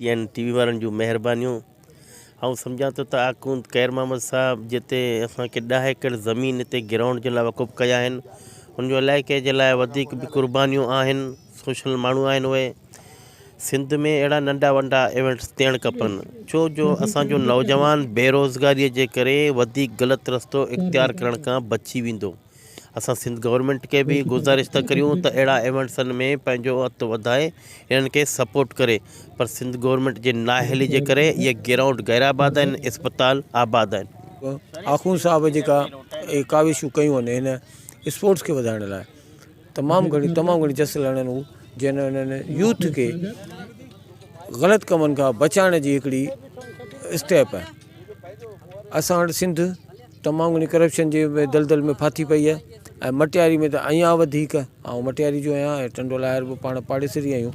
ٽي N ٽي V وارن جون مهربانيون. آئون سمجهان ٿو ته آخوند خير محمد صاحب جتي اسان کي ڏهه ايڪڙ زمين هتي گرائونڊ جي لاء وقف ڪيا آهن ان جو علائقي جي لاء وڌيڪ به قربانيون آهن سوشل ماڻهو آهن اهي سنڌ ۾ اهڙا ننڍا وڏا ايونٽس ٿيڻ کپن ڇو جو اسان جو نوجوان بيروزگاري جي ڪري وڌيڪ غلط رستو اختيار ڪرڻ کان بچي ويندو. اسان سنڌ گورنمينٽ کي به گذارش ٿا ڪريون ته اهڙا ايونٽسن ۾ پنهنجو هٿ وڌائي انهن کي سپورٽ ڪري پر سنڌ گورنمينٽ جي نااهلي جي ڪري اهي گرائونڊ غير آباد آهن اسپتال آباد آهن. آخوند صاحب جيڪا اهي ڪاوشون ڪيون آهن هن اسپورٽس کي وڌائڻ لاء تمام گهڻي تمام گهڻي جس لهڻن هو جنهن انهن يوٿ کي غلط ڪمن کان بچائڻ جي هڪڙي اسٽيپ آهي اسان وٽ سنڌ تمام گهڻي ڪرپشن جي دلدل ۾ ڦاٿي پئي آهي ۽ مٽياري ۾ ته اڃا وڌيڪ آئون مٽياري جو آهيان ۽ ٽنڊو لاهر به پاڻ پاڙيسري آهيون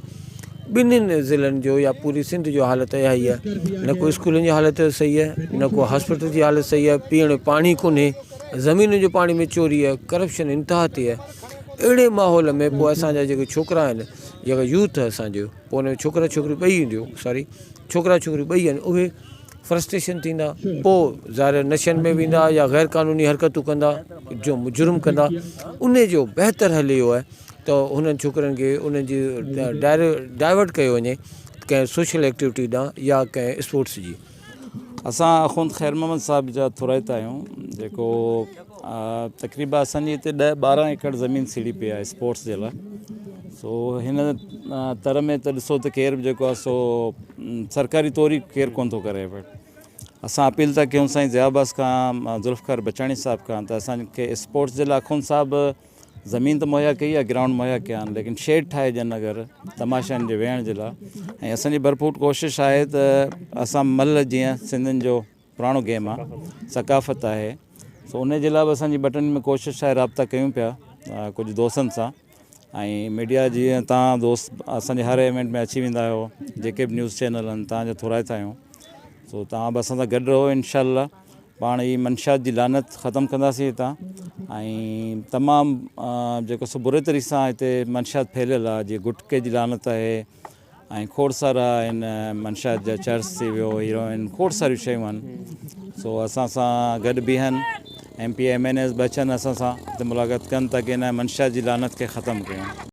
ٻنهين ضلعن جو يا پوري سنڌ جو حالت اها ئي آهي نه ڪو اسڪولن جي حالت صحيح آهي نه ڪو هاسپيٽل جي حالت صحيح آهي پيئڻ جو پاڻي ڪونهي زمينن جو پاڻي ۾ چوري آهي ڪرپشن انتها تي آهي اهڙي ماحول ۾ پوء اسانجا جيڪي ڇوڪرا آهن جيڪا يوٿ آهي اسانجو پوء ان ۾ ڇوڪرا ڇوڪريون ٻئي اينديون سوري ڇوڪرا ڇوڪريون ٻئي آهن اهي فرسٽريشن ٿيندا پوء ظاهر آهي نشن ۾ ويندا يا غير قانوني حرڪتون ڪندا جو جرم ڪندا ان جو بهتر حل اهو آهي ته هنن ڇوڪرن کي انهن جي ڊائيورٽ ڪيو وڃي ڪنهن سوشل ايڪٽيوٽي ڏانهن يا ڪنهن اسپورٽس جي. اسان اخوند خير محمد صاحب جا ٿورائتا آهيون جيڪو تقريبا اسان جي هتي ڏهه 12 ايڪڙ زمين سيڙي پئي آهي اسپورٽس جي لاء سو هن تر ۾ ته ڏسو ته ڪير به جيڪو آهي سو سرڪاري طور ئي ڪير ڪونه ٿو ڪري پيو اسان اپيل ٿا ڪيون سائين ضياء عباس کان ذوالفقار بچاڻي صاحب کان ته اسان کي اسپورٽس جي لاء اخوند صاحب زمين ته مهيا ڪئي آهي گرائونڊ مهيا ڪيا آهن ليڪن شيڊ ٺاهي ڏين اگر تماشائين جي ويهڻ جي لاء ۽ اسان جي ڀرپور ڪوشش آهي ته اسان ملهه جيئن سنڌين جو پراڻو گيم آ ثقافت آهي سو ان جي لاء به اسان جي بٽن ۾ ڪوشش آهي رابطا ڪيون پيا ڪجهه دوستن سان ۽ ميڊيا جيئن تان دوست اسان جي هر ايونٽ ۾ اچي ويندا آهيو جيڪي به نيوز چينل آهن تان جا ٿورائتا آهيون سو تان به اسان سان گڏ رهو انشاء الله پاڻ هي منشيات جي لعنت ختم ڪنداسين هتان ۽ تمام جيڪو سو بري طريقي سان هتي منشيات ڦهليل آهي جيئن گٽڪي جي لعنت آهي ۽ کوڙ سارا آهن منشيات جا چرس ٿي ويو هيروئن کوڙ ساريون شيون آهن سو اسان سان گڏ بيهن M P M N S به اچن اسان سان هتي ملاقات ڪن تاڪي هن منشيات جي لعنت کي ختم ڪيون.